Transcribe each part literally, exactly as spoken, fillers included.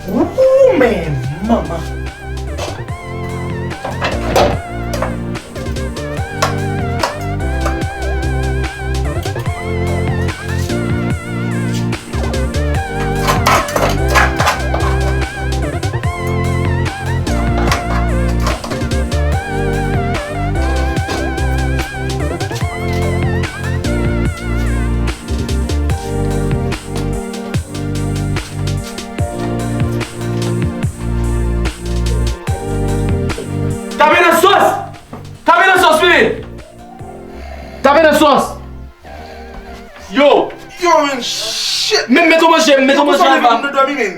Ooh, men, manman. Tape nan sòs! Tape nan sòs, pimen! Tape nan sòs! Yo! Yo, men, shit! Men, met yon manje, met yon manje anba. Pou sa w leve pou nou dòmi, men?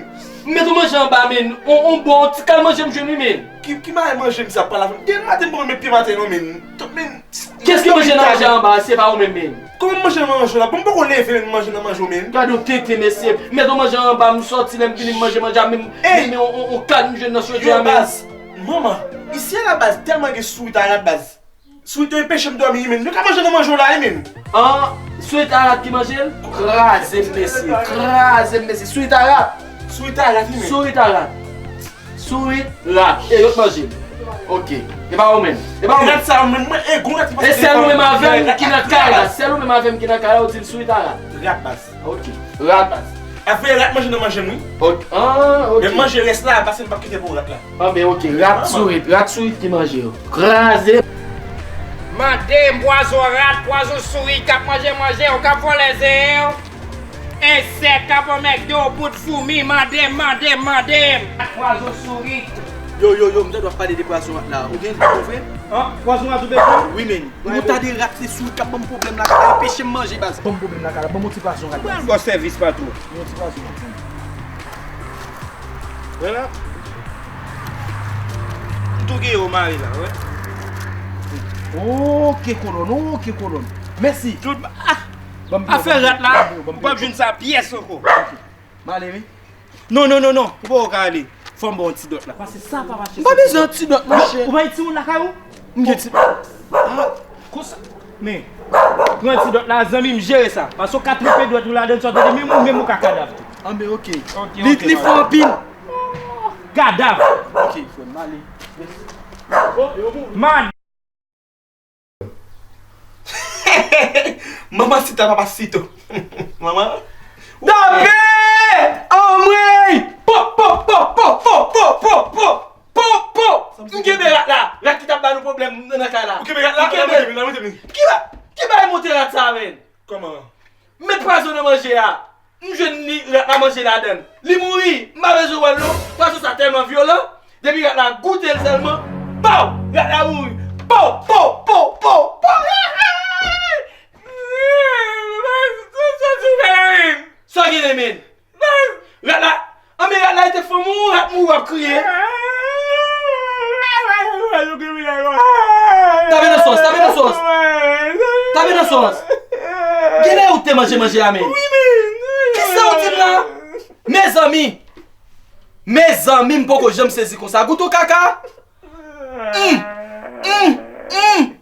Met yon manje anba, men. On, on bon ti kal manje m jwenn, wi, men. Ki, ki bagay manje m sa pral avè m? Demen maten m poko met pye m atè non, men. Tout, men. Kiyès ki manje nan manje anba? Se pa ou menm, men. Kòman m manje nan manje w la? Bon, m poko leve, men, m manje nan manje w, men. Gade yon tenten, mesye. Met yon manje anba, m sòti, lè m vini, m manje manje a, men, men, men, on, on, on kal m jwenn nan sweter a, men. Yo, baz. Manman, isi a la, baz, tèlman gen sourit a rat, baz. Sourit yo enpeche m dòmi, men. Yo ka manje nan manje w la, men. An, sourit a rat ki manje l? Kraze m, mesye. Kraze m, mesye. Sourit a rat. Sourit a rat, men. Sourit a rat. Sourit, rat, e yo t manje l. Ok. E pa ou menm. E pa ou menm. Rat sa, mwen, mwen, e gwo rat ki pase. E sèl ou menm avè m ki nan kay la. Sèl ou menm avè m ki nan kay la, ou di m sourit a rat. Rat, baz. Ok. Rat, baz. Afè rat manje nan manje m, wi. Ok. Ah, ok. Men manje rès la, pase m p ap kite pou rat la. Ah, ben, ok. Rat sourit, rat sourit ki manje yo. Kraze. Mande m pwazon rat, pwazon sourit k ap manje manje yo, k ap vòlè zen yo. Ensèk k ap anmègde w, bout foumi, mande m, mande m, mande m. Pwazon sourit. Yo, yo, yo, m ta dwe ap pale de pwazon rat la. Ou gen li pou vre? An, pwazon rat ou bezwen? Wi, men. Yon ta de rat, se sourit k ap ban m pwoblèm lakay la, anpeche m manje, baz. Ban m pwoblèm lakay la, ban m yon ti pwazon rat, baz. Mwen al ba w sèvis, patwon. Yon ti pwazon rat, men. Wè la. M tou gen yo mare la, wè. Ok, kolòn, ok, kolòn. Mèsi. Tout, ah! Afè rat la, ou p ap jwenn sa pyès ankò. M ale, wi. Non, non, non, non, ou poko ka ale. Fò m ba w yon ti dòt la. Pase sa, papa chèf. M pa bezwen yon ti dòt, monchè. Ou pa gen timoun lakay ou? M gen ti... Ah, konsa. Men, pran ti dòt la, zanmi m, jere sa. Pase w ka trempe dwèt ou ladan l, sa w tande, menm ou, menm ou ka kadav tou. Anben, ok. Ok, li, ok, li fò anpil. Kadav. Ok, frè m, m ale. Mèsi. Manman Sita, papa Sito. Manman. Tape! Anmwey! Po, po, po! M kenbe rat la. Rat ki t ap ba nou pwoblèm nan kay la. Ou kenbe rat la? M kenbe. Ki ba-, ki bagay monte rat sa, menn? Kòman? M met pwazon nan manje a. M jwenn li, rat la manje ladan l. Li mouri, m pa bezwen wè l non. Pwazon sa tèlman vyolan, depi rat la goute l sèlman, pow! Rat la mouri. Pow, pow, pow, pow, pow! Sa w gen nan men? Rat la, anben rat la, li te fanm ou, rat mouri, w ap kriye. Tape nan sòs, tape nan sòs. Tape nan sòs. Genlè ou te manje manje a, men. Kisa w di m la? Mezanmi! Mezanmi, m poko janm sezi konsa. Goute yon kaka! Mm, mm, mm.